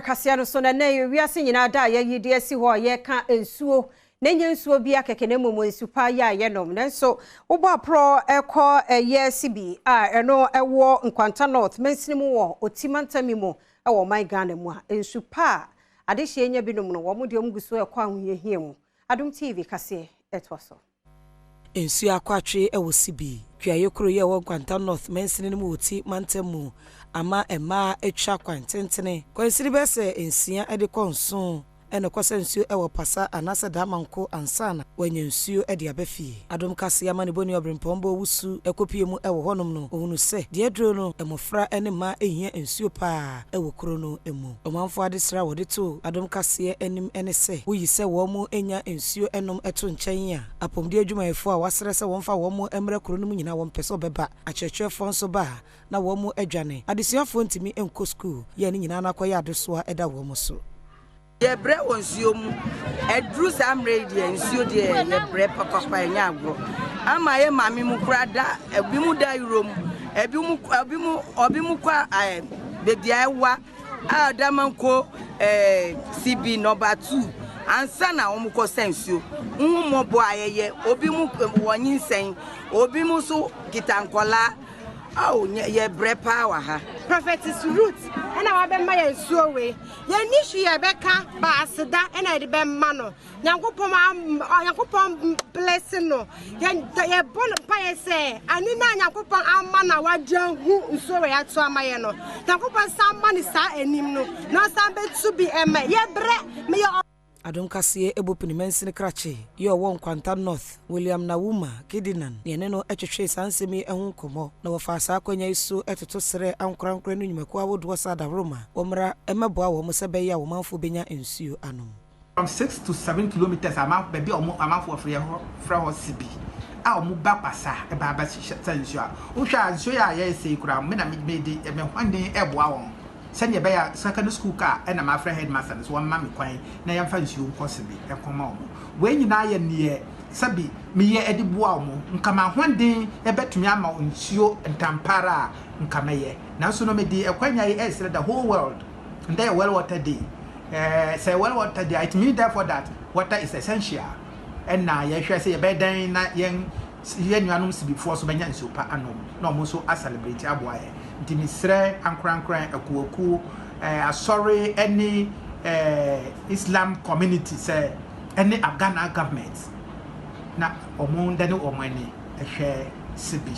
Kaseɛ no so na nnɛ wiase nyinaa da a yɛyi de asi hɔ a yɛka nsuo na nyɛ nsuo bi akɛkɛ na mmom nsu pa yɛ a yɛnom. Nanso wobɔ aporɔ ɛkɔ ɛyɛ Sibi a ɛno ɛwɔ Nkwanta North mansini mu wɔ Oti mantam mu ɛwɔ ɔman Ghana mu a, nsu pa a adehyɛ nya binom no, wɔn deɛ wɔn gu so ɛkɔ ahohiahia mu. Adom TV kaseɛ ɛtoa so. Nsuo akɔatwe wɔ Sibi kuayɛ kuro yi a ɛwɔ Nkwanta North mansini no mu wɔ Ti mantam mu ama mmaa atwa kwan tentene kwansini bɛyɛ sɛ 6 de kɔ 7 ɛna kɔsɛ nsuo ɛwɔ Pasa anaasɛ Damanko ansa na wɔanya nsuo de aba fie. Adom Kaseɛ ama ne bɔni ɔberempɔn bɔ owusu ɛkɔpie mu ɛwɔ hɔnom no, ohunu sɛ deɛ aduro no, mmɔfra ne mmaa ɛhia nsuo paa ɛwɔ kuro no mu. Ɔmanfoɔ adesrɛ a wɔde to Adom Kaseɛ anim ne sɛ woyi sɛ wɔn mo nya nsuo ɛnom ɛto nkyɛn a, apɔmuden adwumayɛfoɔ a wɔasrɛ sɛ wɔmfa wɔn mo mmrɛ kuro no mu nyinaa, wɔmpɛ sɛ ɔbɛba. Akyerɛkyerɛfoɔ nso ba a, na wɔn mo adwane. Adesuafoɔ ntumi nkɔ sukuu yɛ ne nyinaa no akɔyɛ adesoa ɛda wɔn mo so. Yɛbrɛ wɔ nsuo mu. Ɛduru saa mmerɛ yi deɛ, nsuo deɛ, yɛbrɛ papapa, ɛnyɛ agorɔ. Ama yɛ maame mu kora da, ebi mu da yuro mu, ebi mu kɔ beebi a ɛwa a Damanko Sibi Number 2 ansa na wɔn kɔ sɛ nsuo. Nhu mmɔbɔ a yɛyɛ. Obi mu wɔ nyinsɛn, obi mu nso kita nkɔlaa. Awo, yɛbrɛ paa wɔ ha. Prophetess Ruth ɛna wabɛma yɛn nsuo wei. Yɛn ni hwee yɛbɛka ba, aseda ɛna yɛde bɛma no. Nyankopɔn, Nyankopɔn bless no. Yɛn yɛbɔ no mpaeɛ sɛ ani na Nyankopɔn ama na wagye hu nsuo wei ato ama yɛn no, Nyankopɔn san ma ne saa anim no na ɔsan bɛtu bi ɛmɛ. Yɛbrɛ meyɛ. Adom Kaseɛ ɛbɔ pini mansini krakye yɛ ɔwɔ Nkwanta North, William Nawuma Kidinan, ne ɛne no ɛtwetwe saa nsɛm yi ho nkɔmmɔ na wɔfa saa akonnwa yi so ɛtoto serɛ ankorankora no nnwumakuo ahodoɔ sɛ adaworoma wɔmmra ɛmɛboa wɔn sɛ bɛyɛ a wɔmanfoɔ bɛnya nsuo anom. From 6 to 7 kilometres ama baabi a wɔn amanfoɔ frɛ hɔ, frɛ hɔ Sibi a wɔn ba Kpasa ɛba aba sɛ nsuo a wohwɛ a, nsuo yɛ a yɛyɛ sɛ kura me na me me de me hɔnden ɛboa wɔn sɛdeɛ ɛbɛyɛ a secondary school car ɛna mafrɛ headmaster no so wɔn ma me kwan na yɛmfa nsuo nkɔ Sibi ɛkɔma wɔn. Wei nyinaa yɛ neɛ sɛbi meyɛ ɛde boa wɔn. Nkama ahoɔden ɛbɛtumi ama nsuo ntampara a nka mɛyɛ, nanso no mede ɛkwanya yi ɛresrɛ the whole world. Ndɛ yɛ World Water Day. Sɛ World Water Day, it means therefore that water is essential, ɛna yɛhwɛ sɛ yɛbɛyɛ dɛn na yɛn nuanom Sibifoɔ so bɛnya nsuo pa anom na wɔn nso acelebrate aboa yɛ. Nti mesrɛ ankorankora, akuakuo, asɔre ɛne Islam community sɛ ɛne Ghana government na wɔn dane wɔn ani ɛhwɛ Sibi.